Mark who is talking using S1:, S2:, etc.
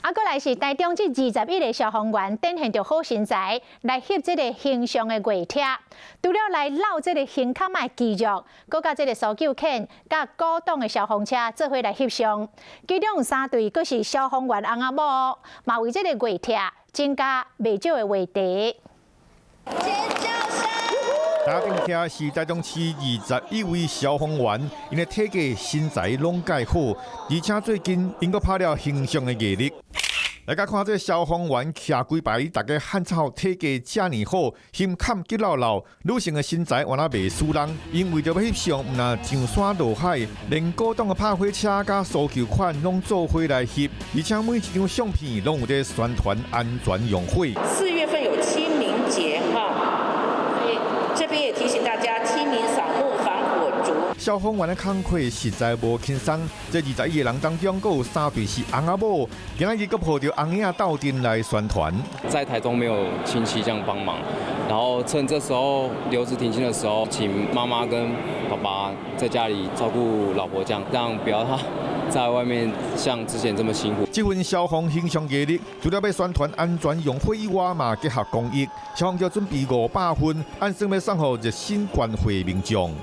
S1: 啊，閣來是台中這21個消防員展現著好身材來翕這个形象的月帖，除了來摞這个胸坎的肌肉，閣佮這个搜救犬佮古董的消防車做伙來翕相。其中有三對閣是消防員翁仔某，嘛為這个月帖增加袂少的話題。
S2: 台頂徛是台中市21位消防員，𪜶的體格身材攏蓋好，而且最近𪜶閣拍了形象的月曆。來共看這消防員徛幾排，大家漢草體格遮爾好，胸坎結落落，女性的身材原來袂輸人。𪜶為著欲翕相，毋但上山落海，連古董的拍火車佮搜救犬攏做伙來翕，而且每一張相片攏有佇宣傳安全用火。
S3: 4月份有清明節哈，所以這邊也提醒大家，清明掃墓防火燭。
S2: 消防員的工課實在無輕鬆，這21個人當中，閣有三對是翁仔某，今仔日閣抱著翁仔鬥陣來宣傳。
S4: 在台中沒有親戚這樣幫忙，然後趁這時候留職停薪的時候，請媽媽跟爸爸在家裡照顧老婆，這樣讓不要他在外面像之前這麼辛苦。
S2: 這份消防形象月曆，除了欲宣傳安全用火以外，嘛結合公益。消防局準備500份，按算欲送予熱心關懷民眾。